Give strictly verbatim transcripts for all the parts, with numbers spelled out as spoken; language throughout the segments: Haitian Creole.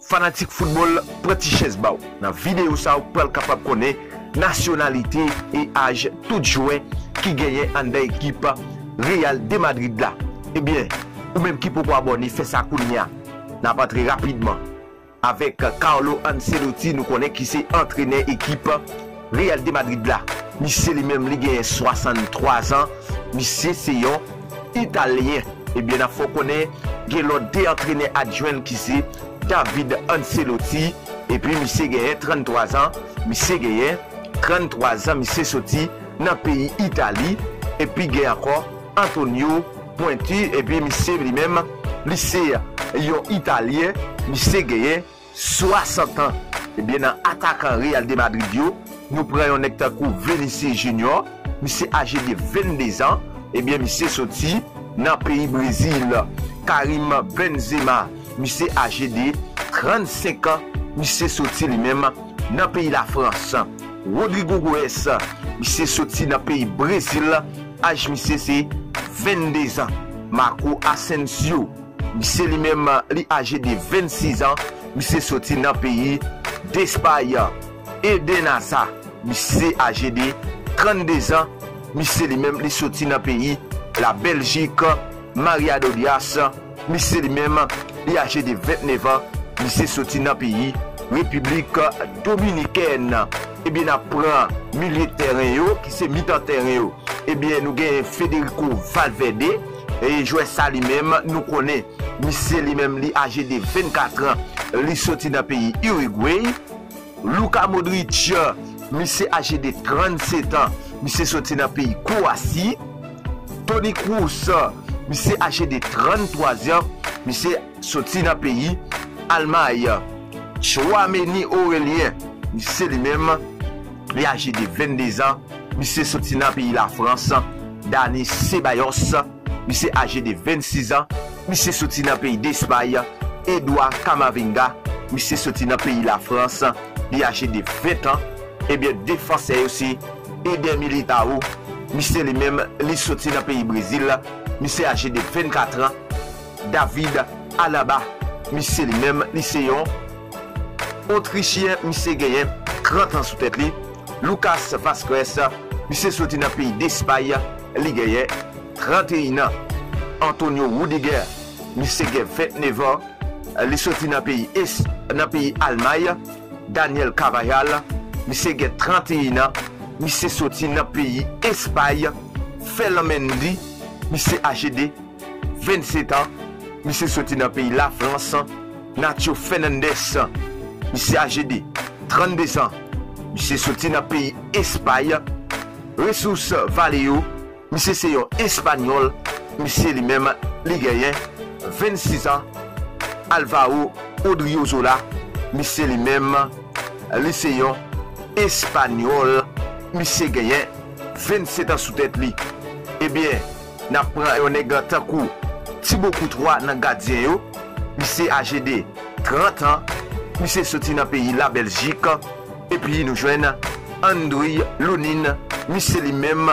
Fanatik foutbòl, pran ti chèz ba w. Nan videyo sa a, w pral kapab konnen nasyonalite e aj tout jwè ki genyen anndan ekip Real de Madrid la. Ebyen, ou menm ki poko abòne, fè sa kounye a. N ap antre rapidman avèk Carlo Ancelotti, nou konnen ki se antrenè ekip Real de Madrid la. Misye li menm, li genyen swasanntwa zan. Misye se yon Italyen. Ebyen, n ap fè w konnen gen lòt de antrenè adjwen ki se David Ancelotti. Epi misye genyen tranntwa zan. Misye genyen tranntwa zan. Misye soti nan peyi Itali. Epi gen ankò Antonio Puenti. Epi misye li menm, li se yon Italyen. Misye genyen swasant an. Ebyen, nan atakan Real de Madrid yo, nou pran yon nèg tankou Vinicius Junior, misye aje de vennde zan. Ebyen, misye soti nan peyi Brezil. Karim Benzema, misye aje de trannsenk an, misye soti li menm nan peyi Lafrans. Rodrygo Goes, misye soti nan peyi Brezil, aj misye se vennde zan. Marco Asensio, misye li menm, li aje de vennsis an, misye soti nan peyi Despay. Eden Hazard, misye aje de trannde zan, misye li menm, li soti nan peyi Labèljik. Mario Dias, misye li menm, li aje de vennèf an, misye soti nan peyi Repiblik Dominikèn. Ebyen, n ap pran milye tèren yo, ki se mitan tèren yo. Ebyen, nou gen Federico Valverde. E jwè sa li menm, nou konnen, misye li menm, li aje de vennkat an, li soti nan peyi Irigwe. Luka Modric, misye aje de trannset an, misye soti nan peyi Kwowasi. Toni Kroos, misye aje de tranntwa zan, misye soti nan peyi Almay. Tchouameni Aurelien, misye li menm, li aje de vennde zan, misye soti nan peyi Lafrans. Dani Sebayos, misye aje de vennsis an, misye soti nan peyi Despay. Edouard Camavinga, misye soti nan peyi Lafrans, li aje de ven an. Ebyen, defansè yo se Eder Militao, misye li menm, li soti nan peyi Brezil, misye aje de vennkat an. David Alaba, misye li menm, li se yon Otrichyen, misye genyen trant an sou tèt li. Lucas Vázquez, misye soti nan peyi Despay, li genyen tranteyen an. Antonio Rudiger, misye gen vennèf an, li soti nan peyi Es-, nan peyi Almay. Daniel Carvajal, misye gen tranteyen an, misye soti nan peyi Espay. Ferland Mendy, misye aje de vennset an, misye soti nan peyi Lafrans. Nacho Fernandes, misye aje de trannde zan, misye soti nan peyi Espay. Jesus Vallejo, misye se yon Espanyòl, misye li menm, li genyen vennsis an. Alvaro Odriozola, misye li menm, li se yon Espanyòl, misye genyen vennset an sou tèt li. Ebyen, n ap pran yon nèg tankou Thibaut Courtois nan gadyen yo. Misye aje de trant an. Misye soti nan peyi Labèljik. Epi nou jwenn Andriy Lunin. Misye li menm,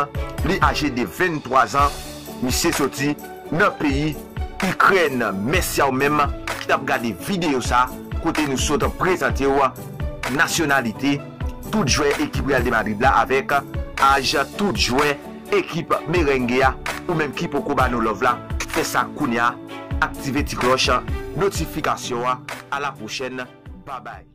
li aje de venntwa zan. Misye soti nan peyi Ikrèn. Mèsi a ou menm ki t ap gade videyo sa, kote nou sot prezante w nasyonalite tout jwè ekip Real de Madrid la avèk aj tout jwè ekip Merengue a. Ou menm ki poko ba nou love la, fè sa kounye a, aktive ti klòch notifikasyon an. A la pwochèn, babay.